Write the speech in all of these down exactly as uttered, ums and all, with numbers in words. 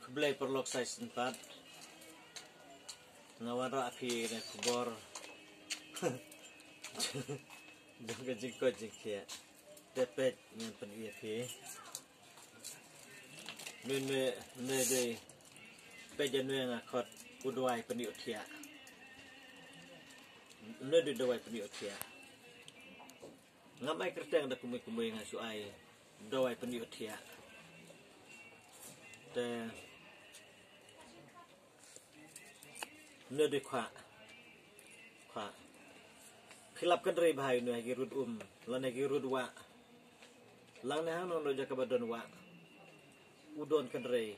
Blei paralok, sa shisien pat nga wanrah ïa phi na khubor jong ka jingkoit jingkhiah. Te peit, ngan pyni ïa phi. Mynne, mynne dei, peit ïa une, nga khot u dawai pynïohthiah. Une dei dawai pynïohthiah. Ngam ai kyrteng da kumne kumne, nga shu ai dawai pynïohthiah. Te une dei khwah. Khwah. Phi lap kynrei bha ïa une, ha ki rud um lane ha ki rud wah. Lane hangno hangno jaka ba don wah, u don kynrei.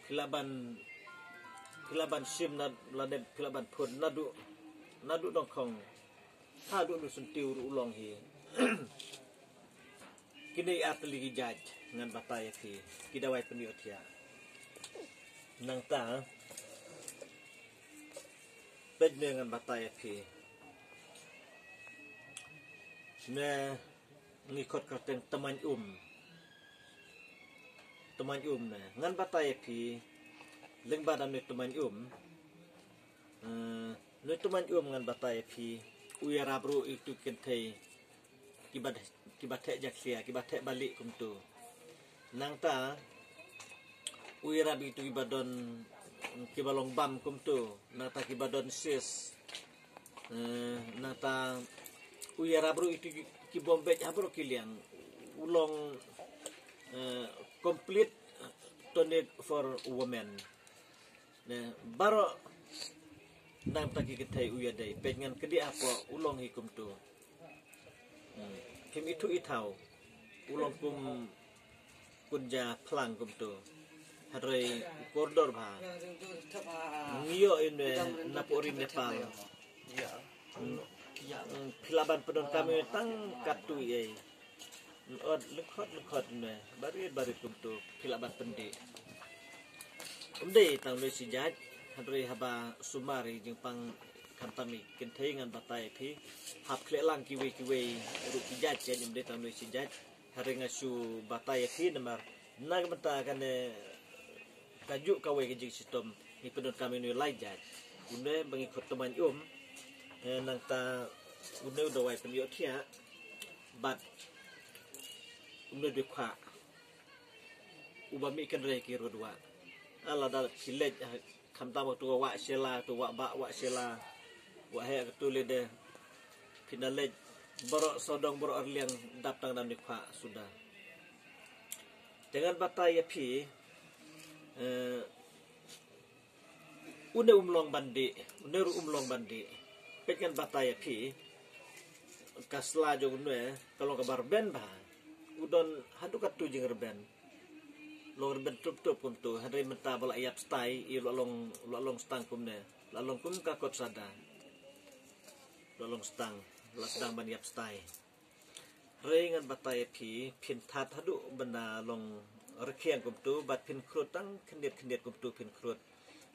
Phi lah ban, phi lah ban shim na, lane phi lah ban phun naduh, naduh nyngkong haduh u syntiew ruh u long hi. Kine ar tylli ki jait ngan batai ïa phi, ki dawai pynïohthiah. Nangta peit, une ngan batai ïa phi. Une ngi khot kyrteng tymmen um. Tymmen um, une ngan batai ïa phi lyngba da une tymmen um. Eh, une tymmen um ngan batai ïa phi, u ïarap ruh ïa kitu ki kynthei kiba, kiba theh jakhlia, kiba theh balieh kumtu. Nangta u ïarap ïa kitu kiba don, kiba long bam kumtu, nangta kiba don cyst. Eh, nangta u ïarap ruh ïa kitu ki, ki bym beit ha baroh ki liang. U long, eh, complete tonic for women. Ne, baroh nangta ki kynthei u ïadei. Peit, ngan kdiah hapoh, u long hi kumtu. Hmm. Phim ithuh ithaw. U long kum kunja phlang kumtu. Hynrei u kordor bha. Ngi ïoh ïa une napoh ri Nepal. Hmm. Hmm. Phi lah ban pyndonkam ïa une tang katto ei. Ot lyngkhot lyngkhot, une barit barit kumtu, phi lah ban pyndih. Ym dei tang une shi jait, hynrei haba sumar ïa ki jingpang, khamtam ïa ki kynthei, ngan batai ïa phi. Hap khleh lang kiwei kiwei ruh ki jait, jait, ym dei tang une shi jait. Hynrei nga shu batai ïa phi namar na ka bynta kane kajuh kawei ka jingshitom, ngi pyndonkam ïa une u lai jait. Une ba ngi khot tymmen um, eh, nangta une u dawai pynïohthiah, bad une u dawai khwah, uba mih kynrei ki rud wah. Lada phi leit, eh, khamtam utu u wah shela, utu u wah bah, wah shela, wah heh, utu lade, phin da leit baroh sawdong baroh arliang dap tang da une u khwah suda. Te ngan batai ïa phi, eh, une um long ban dih, une ruh um long ban dih. Peit, ngan batai ïa phi, ka sla jong une ka long kaba rben bha. U don haduh katto jingrben. Long rben tup tup kumtu, hynrei mynta ba la ïap stai, ïa, la long, la long stang kumne, la long kum ka kot sada. La long stang, la sdang ban ïap stai. Hynrei ngan batai ïa phi, phin that haduh ban da long rkhiang kumtu, bad phin khrud tang khyndiat khyndiat kumtu phin khrud.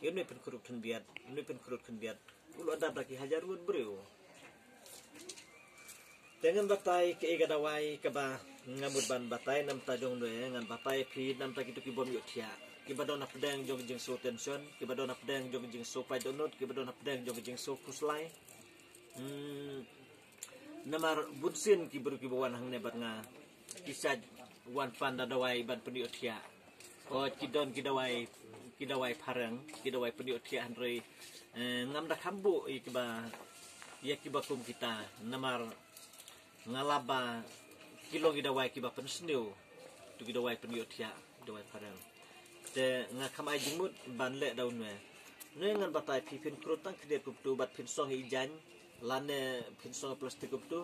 Ïa une phin khrud khyndiat, une phin khrud khyndiat. U la dap da ki hajar ngut briew. Te ngan batai kaei ka dawai kaba nga mut ban batai na bynta jong une, ngan batai ïa phi na bynta kitu ki bym ïohthiah, kiba don hapdeng jong ka jingsngew tension, kiba don hapdeng jong ka jingsngew paid dohnud, kiba don hapdeng jong ka jingsngew khuslai. Hmm. Namar bunsien ki briew kiba wan hangne bad nga, ki shait wan pan da dawai ban pynïohthiah. Ko ki don ki dawai, ki dawai phareng, ki dawai pynïohthiah, hynrei, eh, ngam da kham buh ïa kiba, ïa kiba kum kita. Namar nga lap ba ki long ki dawai kiba pynsniew, tu ki dawai pynïohthiah, dawai phareng. Te nga kham ai jingmut ban leh da une. Une ngan batai phi, phin khrud tang khyndiat kumtu bad phin song ïa i jaiñ, lane phin song ïa plastik kumtu,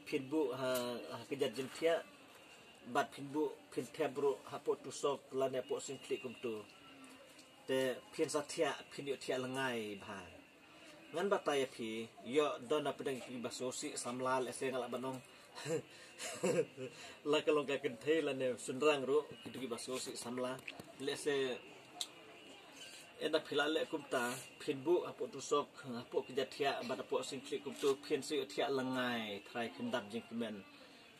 phin buh ha, ha kjat jingthiah, bad phin buh, phin thep ruh hapoh tusok lane hapoh singkhlieh kumtu. Te phin sa thiah, phin ïohthiah lyngngai bha. Ngan batai ïa phi, ïoh don hapdeng kiba sngewsih samla, lehse nga lah ban ong. La ka long ka kynthei lane shynrang ruh, kitu kiba sngewsih samla. Lehse, ynda phi la leh kumta, phin buh hapoh tusok, hapoh kjat thiah, bad hapoh singkhlieh kumtu, phin sa ïohthiah lyngngai, trai phin dap jingkmen.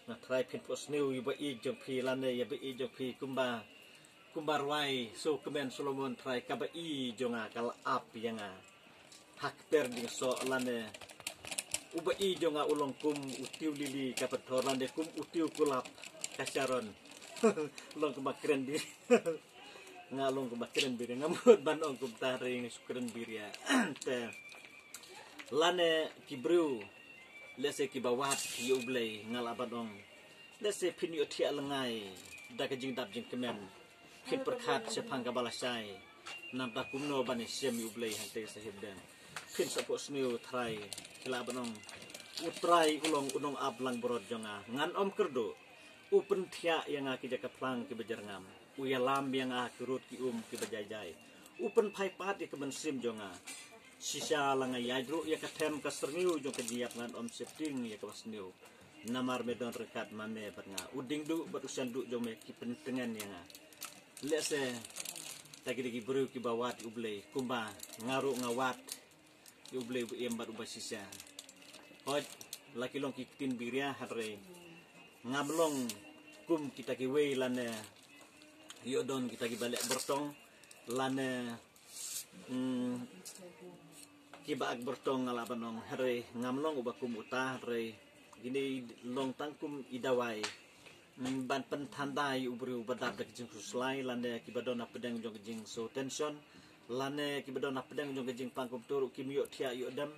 Nga trai phin phohsniew ïa ba ïeit jong phi lane ïa ba ïeit jong phi kumba Kumba rwai sngewkmen Solomon, trai kaba i jong nga ka la ap ïa nga ha kper jingsoh, lane uba i jong nga u long kum u tiew lili ka pathor, lane kum u tiew kulap ka Sharon. Long kumba kren bi nga long kumba kren biria, nga mut ban ong kumta, hynrei nga shu kren biria. Te lane ki briew, lehse kiba wad ïa U Blei, nga lah ban ong, lehse phin ïohthiah lyngngai da ka jingdap jingkmen, phin pyrkhat shaphang kaba lashai, namar kumno ban ïashem ïa U Blei hangtei sahib deng. Phin sa phohsniew, trai, ki lah ban ong, U Trai u long u nongap langbrot jong nga, ngan ym kyrduh. U pynthiah ïa nga ki jaka phlang kiba jyrngam, u ïalam ïa nga ha ki rud ki um kiba jai jai. U pynphai pat ïa ka mynsiem jong nga. Shisha la nga ïaid ruh ïa ka them ka syrngiew jong ka jingïap, ngan ym sheptieng ïa kaba sniew, namar me don ryngkat ma me bad nga. U diengduh bad u shanduh jong me ki pyntngen ïa nga. Lehse ta ki dei ki briew kiba wad ïa U Blei kumba nga ruh nga wad ïa U Blei uba im bad uba shisha. Hooid, la ki long ki ktien biria, hynrei ngam long kum kita kiwei, lane ïoh don kita kiba leh byrtong, lane, mm, kiba ak byrtong, nga lah ban ong, hynrei ngam long uba kum uta, hynrei kine long tang kum i dawai, mm, ban pynthanda ïa u briew ba dap da ka jingsngewshlai, lane kiba don hapdeng jong ka jingsngew tension, lane kiba don hapdeng jong ka jingpang kumta ruh kim ïohthiah ïoh dem.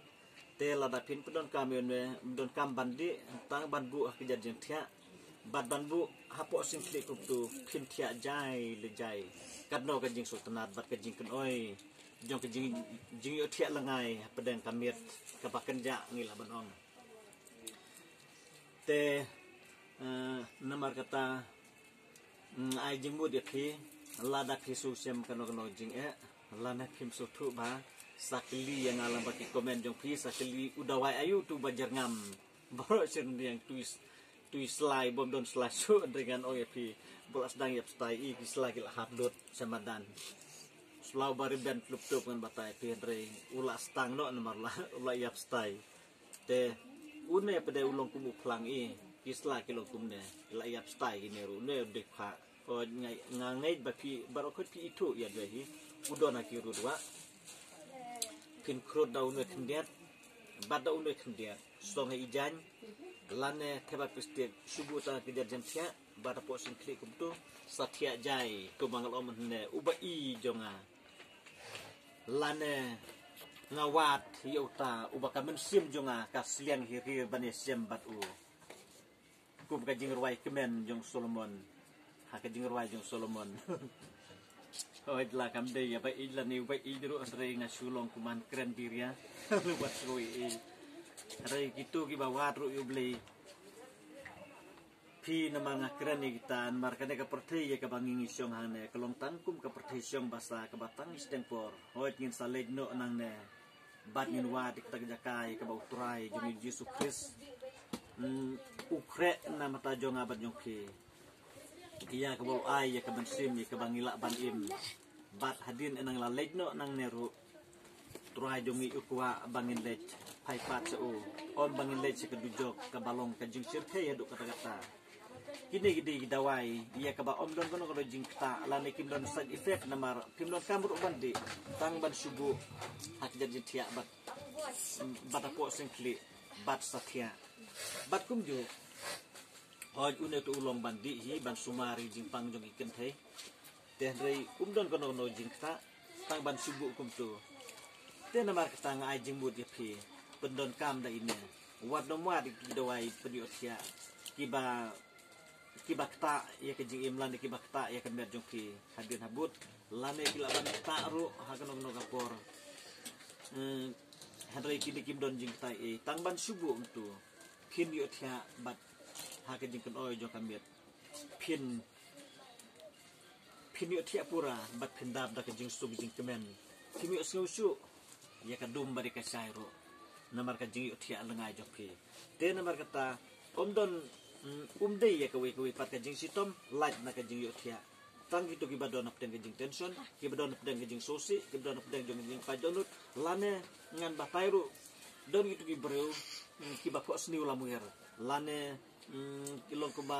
Te lada phin pyndonkam ïa une, donkam ban dih, tang ban buh ha ka jingthiah, bad ban buh hapoh syngkhlieh kumta, phin thiah jai le jai. Katno ka jingsngewtynnad bad ka jingkynoi jong ka jing, jingïohthiah lyngngai hapdeng ka miet kaba kynjah, ngi lah ban ong. Te, eh, namar kata, mm, ai jingmut ïa phi, lada phi shu shem kano kano jingeh, lane phim sngewthuh bha, sa kylli ïa nga lang bad ki comment jong phi, sa kylli, u dawai aïu tu ba jyrngam baroh shi ryndiang, tu i s-, tu i slai, bym don slai shuh, hynrei ngan ong ïa phi, ba la sdang ïap stai, i ki slai ki la hap lut sha madan. Shu la u ba riben tlup tlup, ngan batai phi, hynrei u la sdang noh namar la, u la ïap stai. Te une pat de u long kum u phlang, i ki slai ki long kumne, la ïap stai kine ruh, une u dei kha. O, nga, nga ngeit ba phi baroh khoit phi ithuh ïa dei hi. U don ha ki rud wah. Phin khrud da une khyndiat bad da une khyndiat, song ha i jaiñ, lane thep ha plastik, shu buh tang ha ka jingthiah, bad hapoh syngkhlieh kumta, sa thiah jai, kumba nga la ong mynne, uba i jong nga. Lane nga wad ïa uta uba ka mynsiem jong nga ka sliang hi ri ban ïashem bad u. Kum ka jingrwai kmen jong Solomon. Ha ka jingrwai jong Solomon. Hooid, la kam dei ïa ba ïeit lane uba ïeit ruh, hynrei nga shu long kumban kren biria. Wat shu ïeit. Hynrei kito kiba wad ruh ïa U Blei. Phi, namar nga kren ïa kita, namar kane ka pyrthei ïa kaba ngi ngi shong hangne ka long tang kum ka pyrthei shong basa kaba tang shiteng por. Hooid, ngin sa leit noh nangne bad ngin wad ïa kata ka jaka ïa kaba U Trai jong ngi Jisu Khrist, mm, u khreh na bynta jong nga bad jong phi, ïa kaba u ai ïa ka mynsiem ïa kaba ngi lah ban im. Bad hadien nang la leit noh nangne ruh, Trai jong ngi u kwah ba ngin leit phai pat sha u, ym ba ngin leit sha ka dujok kaba long ka jingshyrkhei haduh katta katta. Kine ki dei ki dawai ïa kaba ym don kano kano jingktah lane kim don side effect, namar phim donkam ruh ban dih, tang ban shu buh ha ka jingthiah bad, bad hapoh syngkhlieh bad sa thiah. Bad kumjuh, hooid, une tu u long ban dih hi, ban sumar ïa ka jingpang jong ki kynthei. Te hynrei um don kano kano jingktah, tang ban shu buh kumta. Te namar kata nga ai jingmut ïa phi, pyndonkam da ine. Wat nym wad ïa ki dawai pynïohthiah kiba, kiba ktah ïa ka jingim lane kiba ktah ïa ka met jong phi hadien habud, lane ki lah ban ktah ruh ha kano kano ka por. Eh, hynrei kine kim don jingktah ei, tang ban shu buh kumta. Phin ïohthiah bad ha ka jingkynoi jong ka met. Phin, phin ïohthiah pura bad phin dap da ka jingsuk jingkmen. Phim ïohsngew shuh ïa ka dum bad ïa ka shai ruh namar ka jingïohthiah lyngngai jong phi. Te namar kata, um don, mm, um dei ïa kawei kawei pat ka jingshitom lait na ka jingïohthiah. Tang kito kiba don hapdeng ka jingtension, kiba don hapdeng ka jingsngewsih, kiba don hapdeng jong ka jingpait jong lut, lane ngan batai ruh, don kito ki briew, mm, kiba phohsniew lamwir, lane, mm, ki long kumba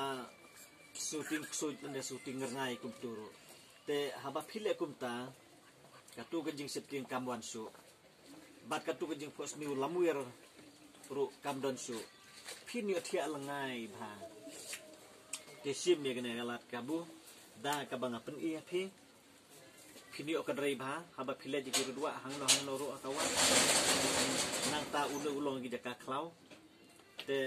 shooting ksuid lane shooting rngai kumta ruh. Te haba phi leh kumta, katu ka jingsheptieng kam wan shuh, bad katu ka jingphohsniew lamwir ruh kam don shuh. Phin ïohthiah lyngngai bha. Te shim ïa kane ka lad kabu da kaba nga pyni ïa phi. Phin ïoh kynrei bha haba phi leit ïa ki rudwah hangno hangno ruh ha ka wah. Nangta une u long ki jaka khlaw. Te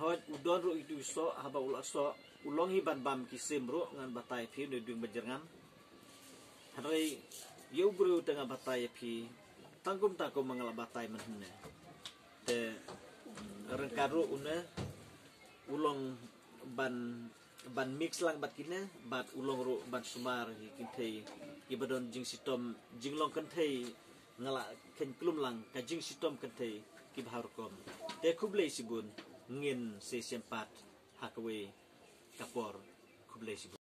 hooid u don ruh itu i soh, haba u la soh u long hi ban bam ki sim ruh, ngan batai phi une u dieng bajyrngam. Hynrei ïa u briew te nga batai ïa phi tang kumta kumba nga la batai mynhynne. Te ryngkat ruh une u long ban, ban mix lang bad kine, bad u long ruh ban sumar ïa ki kynthei kiba don jingshitom jinglong kynthei. Nga la kheiñ klum lang ka jingshitom kynthei kiba ha rukom. Te khublei shibun, ngin sa ïashem pat ha kawei ka por. Khublei shibun.